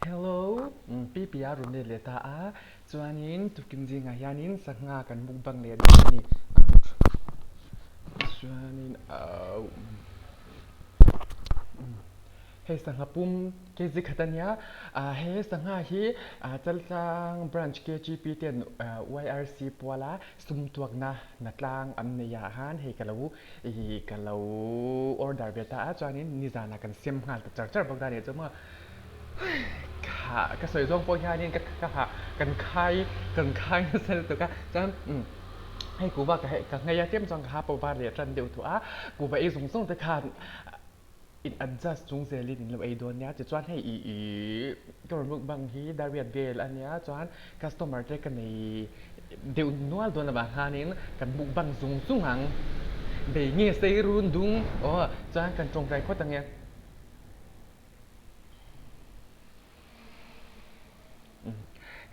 Hello, Pi Pia rawn let leh ta a, chuanin tukin zingah hianin sangha kan mukbang leh dawn a ni. Chuanin auh hei sangha pum kg khat a nia, he sangha hi Chaltlang Branch KGP ten YRC puala sum tuakna hnatlang an nei ah khan hei ka lo Ih ka lo order ve ta a chuanin nizanah kan sem nghal ta char char bawk ta nih chu maw kha ka sawi zawng pawh hianin ka ka hah kan khai kan khai nasa lutuk a chuan umm hei kuhva ka ka nghei a tlem chuan ka ha pawh var leh tan deuh tawh a kuhva ei zawng zawng te khan in adjust chung zelin in lo ei dawn nia tichuan hei ih ih ka rawn mukbang hi dariat vel a nia chuan customer te ka nei deuh nual dawn avang khanin kan mukbang zung zung ang bei nge sei run dung aw chuan kan tawngtai phawt ang e.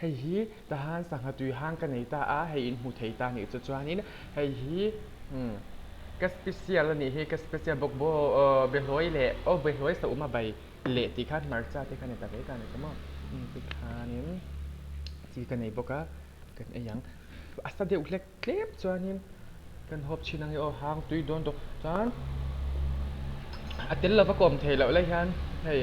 Hei hi tahan sangha tui hang ka nei ta a, hei in hmu thei ta nih chu chuanin hei hi ka special a nih hi, ka special bawk baw behlawi leh aw behlawi sa awm a bai leh tih khan hmarcha te kha ni ta ve ta a ni chu maw tikhanin chi ka nei bawk a kan ei ang a sa deuh hlek tlem chuanin kan hawp thin ang e aw hang tui dawn tawh chuan a tel lova ka awm theih loh lai hian hei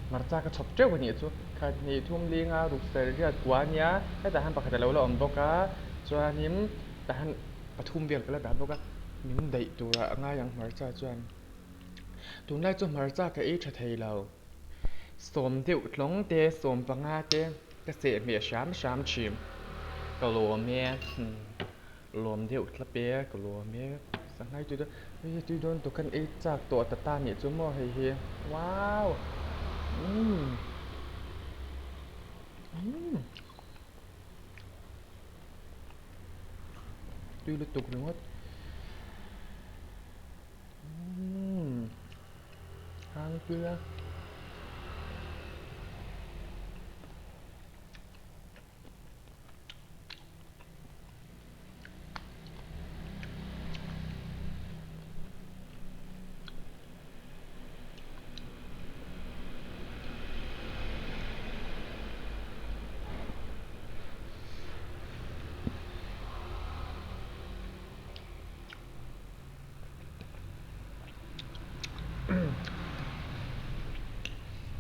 hmarcha ka chhawp teuh a nih chu khat hnih thum linga ruk ser riat kua a nia hetah hian pakhat a lo la awm bawk a chuanin tah hian pathum vel ka la dah bawk a min daih turah a ngai ang hmarcha chuan tunlai chu hmarcha ka ei tha thei lo. Sawm deuh tlawng te, sawm panga te ka seh hmeh hram hram thin. Ka lawm e, lawm deuh thlap e, ka lawm e. Sanghai tui dawn, hei hi tui dawn tawh khan ei chak tawh ta ta nih chu maw hei hi, wow umm umm tui lutuk ringawt umm. Hang tui a.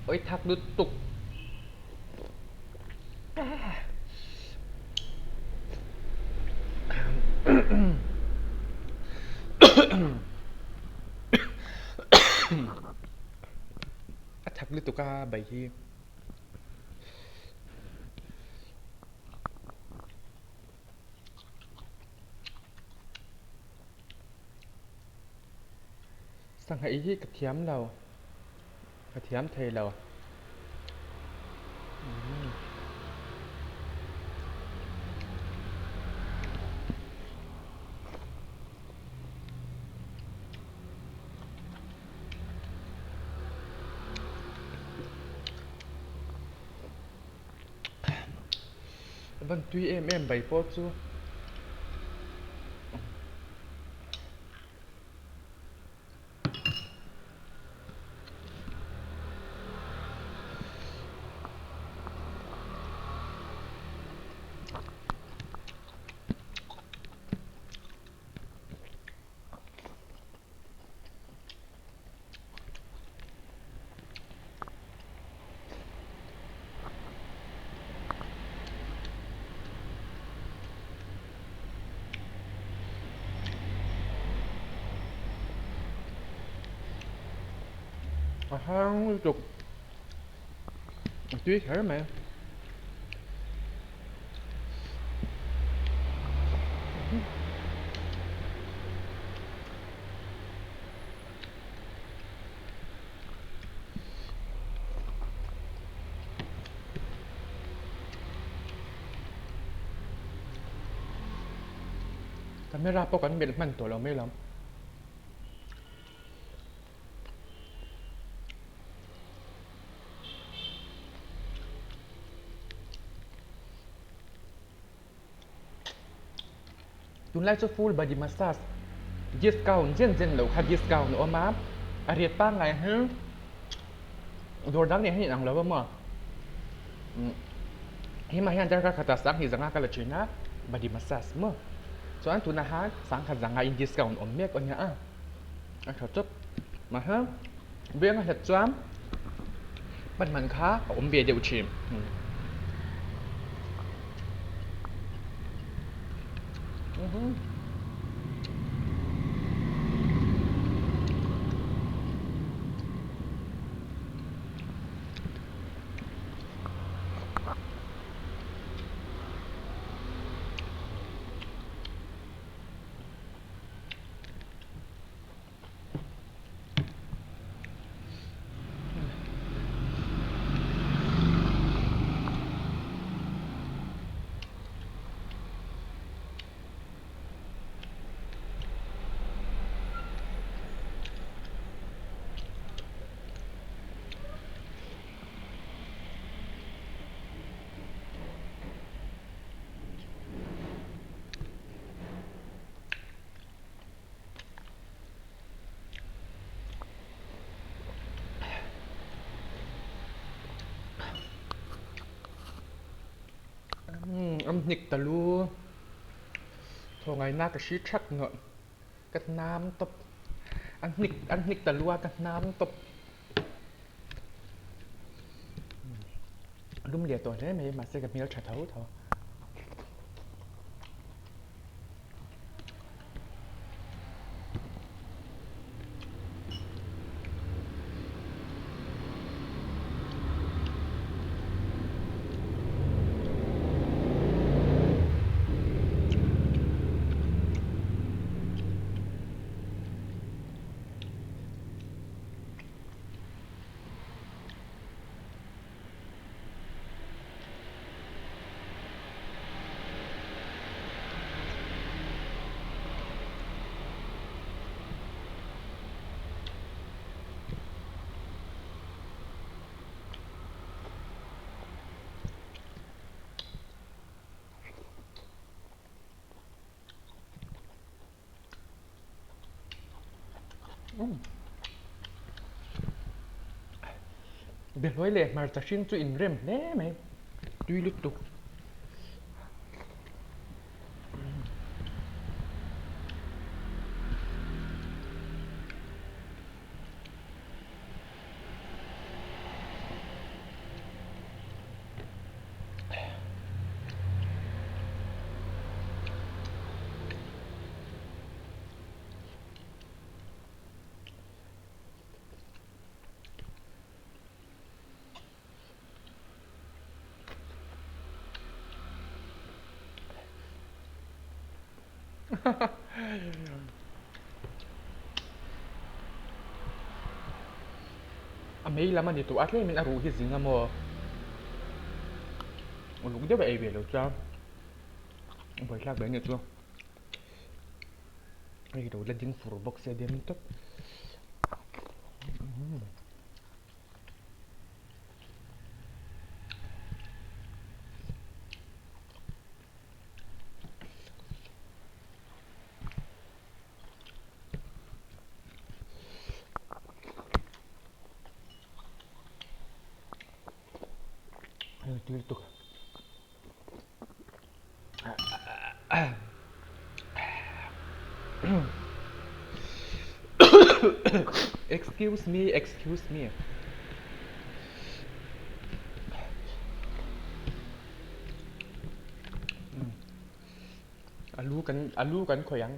Oi thak lutuk a thak lutuk a bai hi. Sangha ei hi ka thiam lo, ka thiam thei lo. Van tui em em bai pawh chu. A hang lutuk a tui kher mai. Camera pawh kan melh hman tawh lo mai lawm. Tunlai chu full body massage discount zen zen lo kha discount a awm a, a rate pangngai hi Dawr dang nen hian inang lo a maw? Hemah hian darkar khatah sanghnih zanga ka la thin a, body massage maw? Chuan tunah khan sangkhat zanga in discount awm mek a nia a, a tha chawp. Mahse veng a hlat chuan hman man kha a awm ve deuh thin. An hnik ta lu thawngaina ka hri that ngawh ka hnam tawp an hnik an hnik ta lu a ka hnam tawp lum leh tawh hle mai mahse ka hmel tha tho tho. Behlawi leh hmarcha hring chu inrem hle mai tui lutuk. A mei lam a ni tawh a tlemin a ruh hi zing a maw uluk deuh a ei ve lo chuan buaithlak ve a ni chu. Hei lo la ding fur bawk se dem tawp. Hei tui lutuk. Excuse me, excuse me. Alu kan alu kan khawih ang.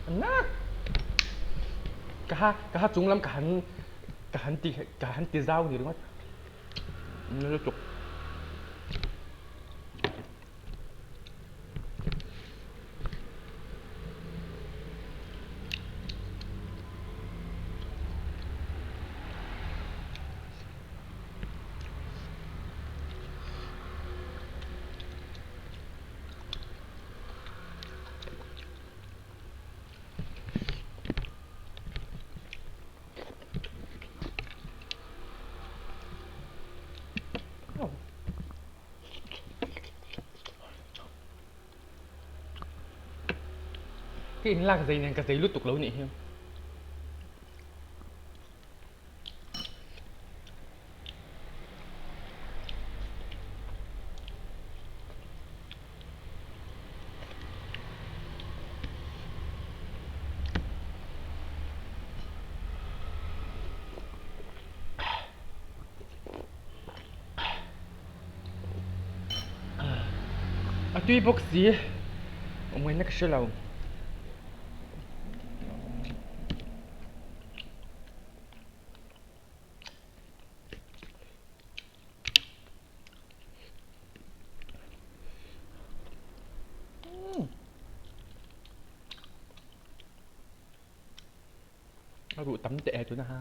Na! Ka ha ka ha chung lam ka han ka han ti ka han ti zau ni ringawt. Na lutuk. Ka inlak zei nen ka zei lutuk lo nih hi. A tui bawk si awm ngaihna ka hre lo. A ruh tam teh e tuna ha.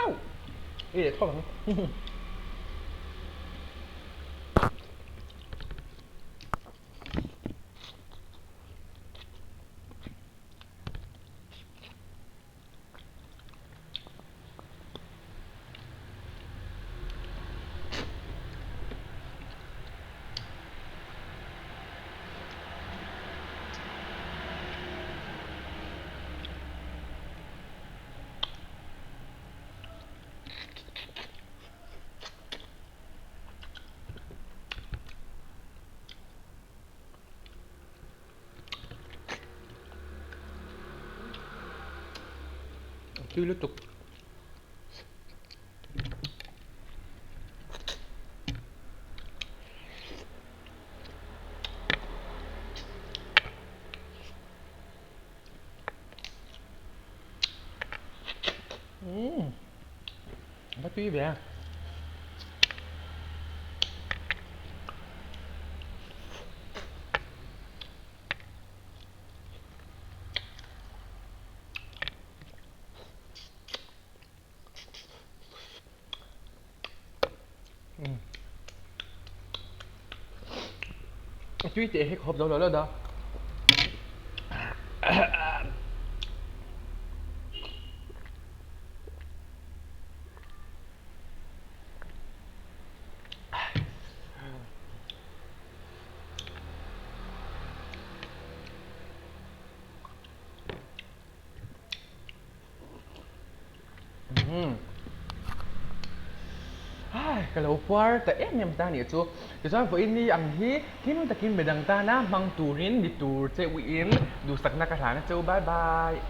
Au! Ei leh thawk ang. Tui lutuk. Umm va tui ve a. A tui teh hi ka hawp zo lo lo da. ka lo puar ta em em ta nih chu. Tichuan vawiin ni ang hi hlim takin midang tana hmang turin mi tur che uiin duhsakna ka hlan a che u. Bye bye.